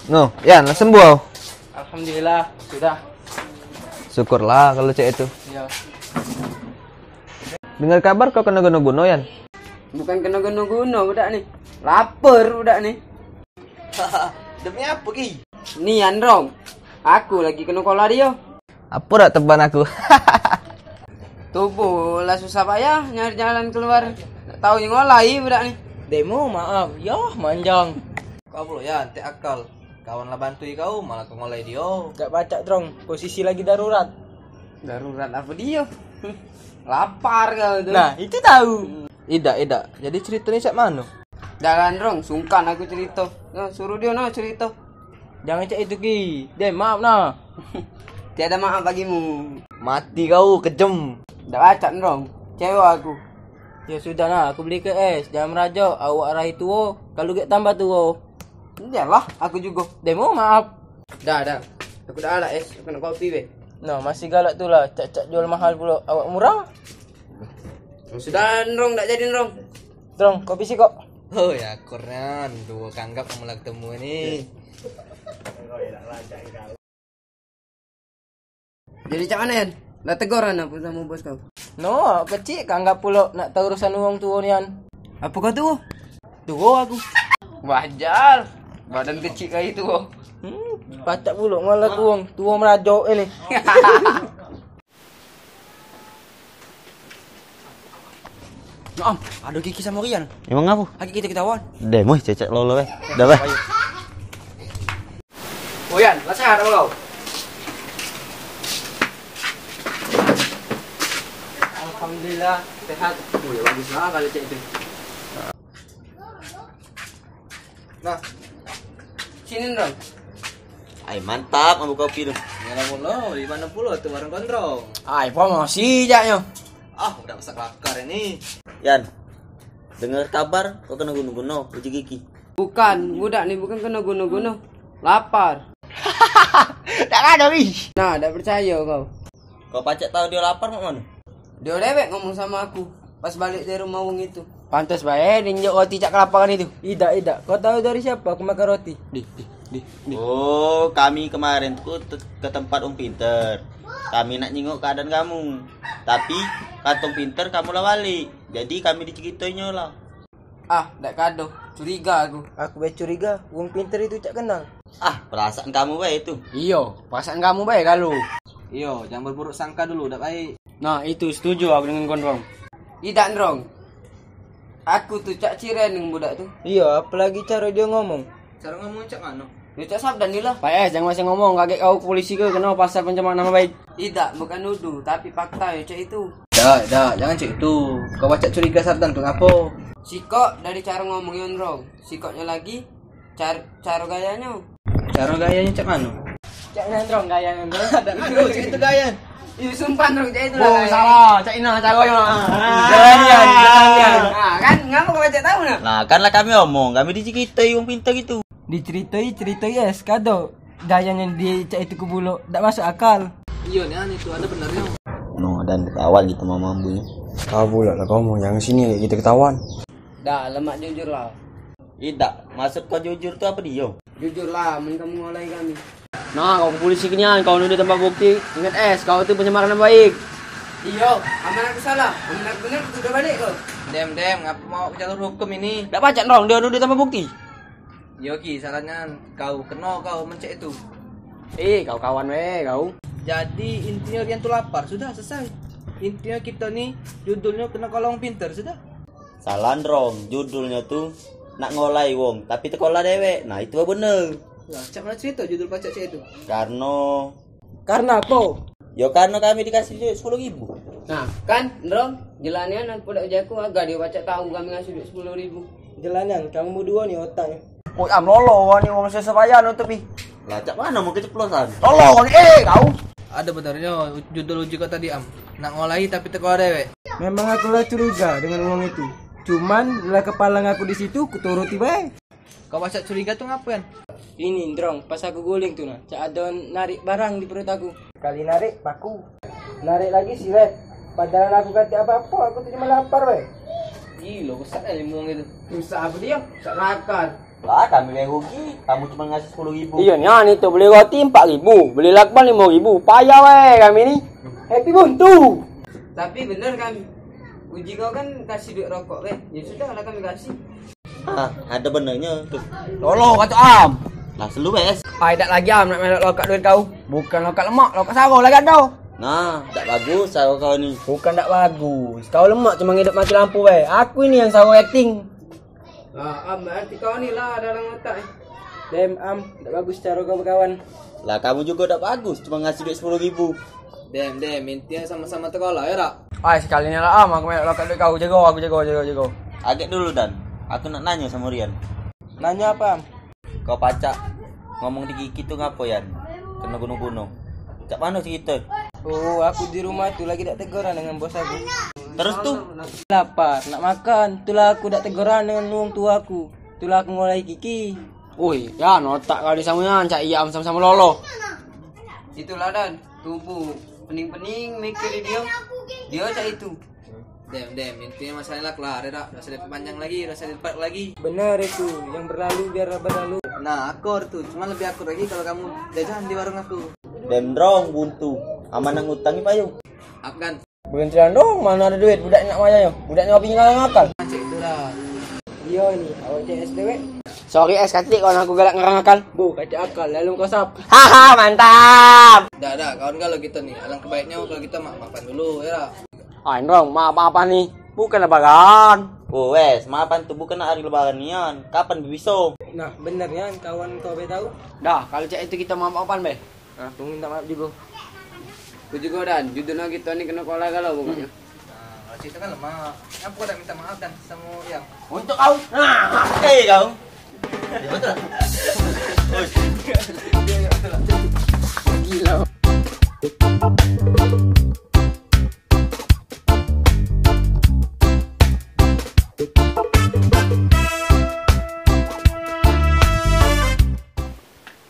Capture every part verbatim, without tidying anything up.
No, Yan, lah sembuh kau? Alhamdulillah, sudah. Syukurlah kalau cak itu. Iya. Dengar kabar kau kena guna-guna, Yan? Bukan kena guna-guna budak ni. Lapar budak ni. Demi apa, Ki? Nian, Rong. Aku lagi kena kola dia. Apa dak teban aku? Tubuh lah susah payah nyari jalan keluar. Dak tahu yang ngolai budak ni. Demo maaf, yah manjang. Kau pula ya, antek akal. Kawan lah bantu kau, malah kau ngolai dia. Dak pacak, Drong. Posisi lagi darurat. Darurat apa dia? Lapar kau tu. Nah, itu tahu. Idak, idak. Jadi cerita ni cak mana? Jalan, Rong, sungkan aku cerita. Nah, suruh dia nah cerita. Jangan cak itu, Ki. Deh, maaf nah. Tiada maaf bagimu. Mati kau, kejem. Dak pacak, Rong. Kecewa aku. Ya sudah nah, aku beli ke es. Jangan merajuk, awak rai tuo. Kalau gek tambah tuo. Iyalah, aku juga. Demo maaf. Dah, dah. Aku dah lah es, aku nak kopi be. Nah, masih galak tu lah. Cak-cak jual mahal pula. Awak murah. Sudah, Rong, dak jadi, Rong. Drong, kopi sih kok. Oh ya, kurang. Dua kanggap kamu lah ketemu ni. Jadi cak mana, Yan? Dah tegur kan apa sama bos kau? No, kecik kanggap pulo nak tahu urusan uang tuo nian. Apa kau tuo? Tuo aku. Wajar. Badan kecik kayak itu. Hmm, pacak pulo malah tuo, tuo merajuk ini. Nah, Am, ada Kiki sama Rian. Emang apa? Lagi kita ketahuan. Deh, moh cecek lolo eh. Dah bah. Oh, Yan, lah sehat apa kau? Alhamdulillah, sehat. Oh, ya bagus lah kalau cek itu. Nah, sini dong. Ai, mantap mambu kopi tu. Ya lah mulu, di mana pulo tu warung gondrong? Ai, promosi jaknyo. Ah, udah masak lakar ini. Yan, dengar kabar kau kena guno-guno uji gigi. Bukan, budak ni bukan kena guno-guno. Lapar. Tak ada, wih. Nah, dak percaya kau. Kau pacak tahu dia lapar mak mana? Dia dewek ngomong sama aku pas balik dari rumah wong itu. Pantas bae dia njuk roti cak kelaparan itu. Idak, idak. Kau tahu dari siapa aku makan roti? Dih, dih, dih, dih. Oh, kami kemarin tu te- ke tempat Ung Pinter. Kami nak nyingok keadaan kamu. Tapi kata Ung Pinter kamu lah balik. Jadi kami diceritainyo lah. Ah, dak kado. Curiga aku. Aku be curiga. Wong Pinter itu cak kenal. Ah, perasaan kamu bae itu. Iyo, perasaan kamu bae kalu. Iyo, jangan berburuk sangka dulu, dak baik. Nah, itu setuju aku dengan kau, Ndrong. Idak, Ndrong. Aku tu cak ciren dengan budak tu. Iyo, apalagi cara dia ngomong. Cara ngomong cak mano? Yo cak sabdan ni lah. Pak S, jangan masih ngomong, kaget kau ke polisi ke, kena pasal pencemaran nama baik. Idak, bukan nuduh, tapi fakta yo cak itu. Dak, dak, jangan cak itu. Kau pacak curiga sabdan tu ngapo? Sikok dari cara ngomong yo, Ndrong. Sikoknyo lagi Car caro gayanyo. Caro gayanyo cak mano? Cak ngendrong gayanyo, Bro. Dak ado cak itu gayan. Ih, sumpah, Ndrong, cak itu lah. Oh, salah. Cak ino caronyo. Jalan nian, jalan nian. Ah, kan ngapo kau cak tahu nah? Nah, kan lah kami omong, kami diceritoi wong pinter gitu. Diceritoi, ceritoi es, kado. Gayanyo di cak itu ke buluk, dak masuk akal. Iyo nian, itu ado benernyo. No, dan ketahuan gitu mama ambu ni. Kau buluk lah kau omong, jangan sini kita ketahuan. Dah, lemak jujur lah. Idak, maksud kau jujur tu apo dio? Jujur lah, men kamu ngolai kami. Nah, kau ke polisi kenian, kau nuduh tanpa bukti. Ingat es, kau tu pencemaran nama baik. Iyo, amen aku salah, amen aku bener, aku tuduh balik kau. Dem, dem, ngapo mau ke jalur hukum ini? Dak pacak, Ndrong, dio nuduh tanpa bukti. Iyo, Ki, salahnyo kau keno kau mencek itu. Eh, kau kawan we, kau. Jadi, intinyo Rian tu lapar, sudah selesai. Intinyo kito ni judulnyo keno kolong pinter, sudah. Salah, Ndrong. Judulnyo tu nak ngolai wong, tapi tekolah dewek. Nah, itu baru bener. Lah, cak mano cerito judul pacak cak itu? Karno. Karno apo? Yo, karno kami dikasih duit sepuluh ribu. Nah, kan, Ndrong, jelas nian apo dak jaku, agak dio pacak tahu kami ngasih duit sepuluh ribu. Jelas nian, kamu beduo ni otaknyo. Oi, Am, lolo wani wong sesepayan nutupi. Lah, cak mano mau keceplosan? Lolo wani, eh, kau. Ado benernyo judul uji kau tadi, Am. Nak ngolai tapi teko dewek. Memang aku lah curiga dengan wong itu. Cuman lah kepalang aku di situ, ku turuti bae. Kau pacak curiga tu ngapo, Yan? Ini, Ndrong, pas aku guling tu nah, cak ado narik barang di perut aku. Sekali narik, paku. Narik lagi, siwet. Padahal aku katek apo-apo, aku tu cuma lapar bae. Gilo, besak kan ilmu wong itu. Susah apo dio? Sak lakar. Lah, kami yang rugi, kamu cuma ngasih sepuluh ribu. Iyo nian, itu beli roti empat ribu, beli lakban limo ribu. Payah weh kami ni. Happy buntu. Tapi bener kan, Uji kau kan kasih duit rokok weh. Ya sudah lah, kami kasih. Ah, ada benernyo tu. Lolo kato am. Lah selu wes. Ai, dak lagi am nak melok lokak duit kau. Bukan lokak lemak, lokak saro lagi ado. Nah, dak bagus saro kau ni. Bukan dak bagus. Kau lemak cuma ngidup mati lampu bae. Aku ini yang saro acting. Lah, am, berarti kau ni lah dalam otak eh. Dem, am, dak bagus caro kau bekawan. Lah, kamu jugo dak bagus, cuma ngasih duit sepuluh ribu. Dem, dem, intinya sama-sama tekolah ya dak? Ai, sekali ni lah am, aku melok lokak duit kau, jago, aku jago, jago, jago. Agek dulu Dan, aku nak nanyo samo Rian. Nanyo apo am? Kau pacak ngomong di Kiki tu ngapo Yan? Keno guno-guno. Cak mano cerito? Oh, aku di rumah tu lagi dak teguran dengan bos aku. Terus tu? Lapar, nak makan. Itulah aku dak teguran dengan wong tua aku. Itulah aku ngolai Kiki. Oi, Yan, otak kau di samo Yan, cak iya am samo-samo lolo. Itulah Dan, tubuh pening-pening mikir dio. Dio cak itu. Dem, dem, intinya masalah lah kelar ya dak? Dak usah diperpanjang lagi, dak usah didebat lagi. Benar itu, yang berlalu biarlah berlalu. Nah, akur tu, cuma lebih akur lagi kalau kamu jajan di warung aku. Dem Drong, buntu. Aman nang utang ni payu. Akan. Berhentian dong, mano ado duit, budak ni nak mayar yo. Budak ni hobi ngarang akal. Cek tu lah. Iyo ni, awak cek S D W. Sorry es, katik kawan aku galak ngarang akal. Bu, katik akal, lalu kau sap. Haha, mantap. Dak, dak, kawan kalau kita ni, alangkah baiknya kalau kita maaf-maafan dulu ya dak? Ah, Indrong, maaf-maafan ni. Bukan lebaran. Oh, wes, maafan tu bukan hari lebaran nian. Kapan biso? Nah, bener nian, kawan kau be tahu. Dah, kalau cak itu kita maaf-maafan be. Nah, aku minta maaf juga. Aku juga Dan, judulnya kita ni kena kolah kalau pokoknya. Nah, kalau cerita kan lemak. Apa kau tak minta maaf Dan sama yang? Untuk kau. Nah, eh kau. Ya betul lah. Oi. Ya, ya, betul lah. Gila.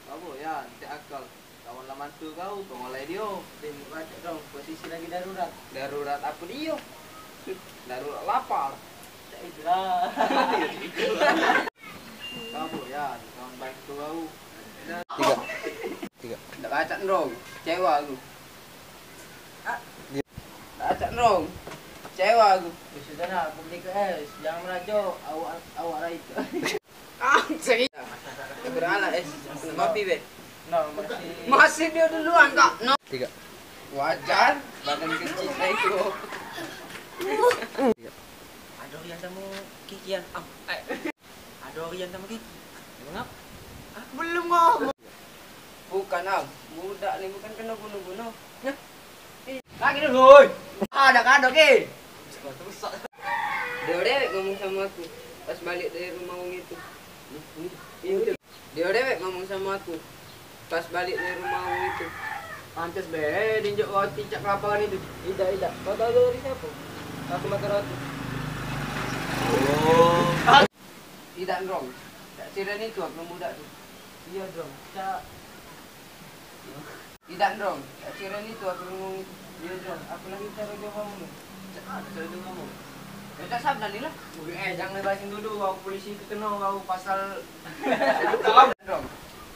Apa ya, cek akal. Kawan lama tu kau, kau ngolai dio. Dem, baca dong, posisi lagi darurat. Darurat apa dio? Darurat lapar. Cak itulah. Kamu ya, kawan baik tu kau. Tiga. Tiga. Ndak baca dong, kecewa aku. Ah. Dia. Ndak baca dong, kecewa aku. Ya sudah lah, aku beli ke es, jangan merajuk, awak, awak raih. Ah, serius. Berala es, kopi be. No, masih. Masih dia duluan kak. No. Tiga. Wajar, badan kecil saya itu. Tiga. Ada Rian sama Kiki ya? Am, eh. Ada Rian sama Kiki. Emang apa? Aku belum ngomong. Bukan am, budak ni bukan kena bunuh-bunuh. Nah. Lagi dulu, oi. Ah, dak kado ke. Dia dewek ngomong sama aku pas balik dari rumah wong itu. Dia dewek ngomong sama aku pas balik dari rumah wong itu. Pantes be, dinjuk roti cak kelaparan itu. Idak, idak. Kau tahu dari siapa? Aku makan roti. Oh. Idak, Ndrong. Cak Ciren itu aku budak tu. Iya, Ndrong. Cak Idak, Ndrong. Cak Ciren itu aku ngomong itu. Iya, Ndrong. Aku lagi cari jodoh kamu. Cak mana cari jodoh kamu? Ya, cak sabda ni lah. Wih, eh, jangan basing dulu. Aku polisi kekeno kau pasal. Ndrong.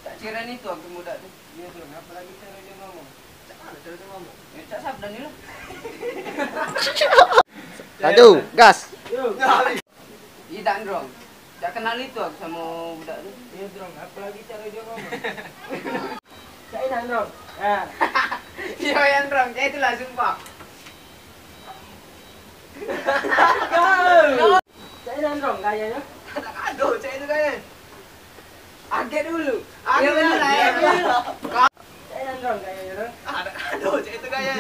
Cak Ciren itu aku budak tu. Iya, Ndrong. Aku lagi cari jodoh kamu. Cak mana cari jodoh kamu? Ya, cak sabda ni lah. Laju, gas. Yuk. Idak, Ndrong. Cak kenal itu aku samo budak tu. Iya, Ndrong. Apa lagi cara dia ngomong? Cak Inan, Ndrong. Nah. Iya, ya, Ndrong. Cak itulah, sumpah. Cak Inan, Ndrong, gayanya. Aduh, cak itu gaya. Agak dulu. Agak dulu. Iya, bener, iya, bener. Cak Inan, Ndrong, gayanya, Ndrong. Aduh, cak itu gaya.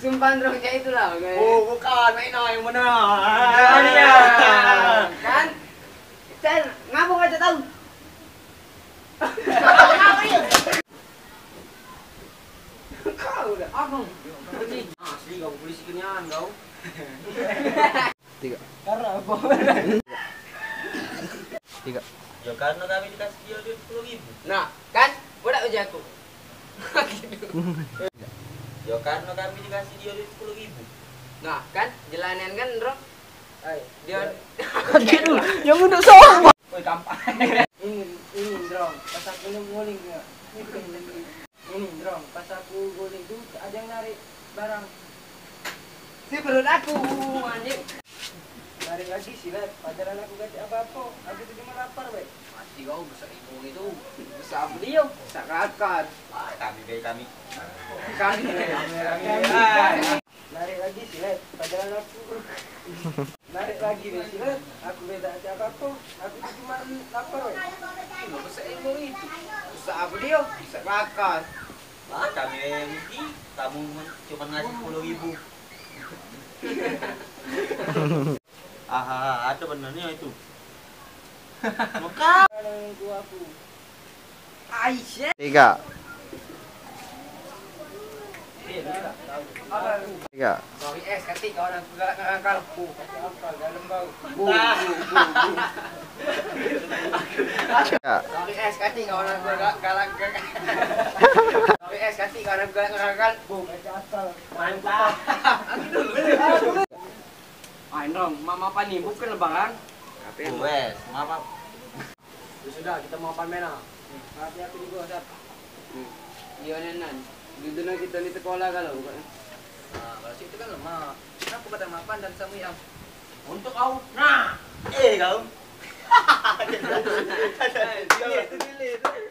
Sumpah, Ndrong, cak itulah gaya. Oh, bukan, main yang mana? Iya. Kan? Cak, ngapa kau cak tahu? Kau dah. Aku. Asli kau polisi kenyan kau. Tiga. Karena apa? Tiga. Yo, karena kami dikasih dia duit sepuluh ribu. Nah, kan? Budak uji aku. Yo, karena kami dikasih dia duit sepuluh ribu. Nah, kan? Jelanan kan, Ndrong? Ai, dia kaget dulu. Yang duduk sama. Woi, gampang. Pas aku nguling dia. Ini, Drong, pas aku guling tu ada yang narik barang. Si perut aku, anjing. Narik lagi silat, padahal aku gak apa-apa. Aku tu cuma lapar, weh. Mati kau, besar ilmu itu. Besar apa dia? Besar kelakar. Ah, kami, baik kami. Kami, kami, kami. Narik lagi silat, padahal aku. Narik lagi deh silat, aku beda aja apa-apa. Aku tu cuma lapar, weh. Ini besar ilmu itu. Besar apa dia? Besar kelakar. Ah, kami yang rugi, kamu cuma ngasih sepuluh ribu. Aha, ada benernya itu. Maka. Tiga. Tiga. Sorry es, katik kawan aku galak ngangkal. Bu, katik apa? Dalam bau. Bu, bu, bu, bu. Tiga. Sorry es, katik kawan aku galak, galak. Sorry es, katik kawan aku galak ngangkal. Bu, katik apa? Mantap. Aku dulu. Ah, Indro, mak mapan ni, bukan lebaran. Wes, maaf. Ya sudah, kita mau mapan mena. Tapi aku juga siap. Iya, Nenan. Dulu kita di sekolah kalau bukan. Nah, kalau situ kan lemak. Kenapa pada mapan dan sama yang untuk kau? Nah, eh kau. Dia tu dia tu.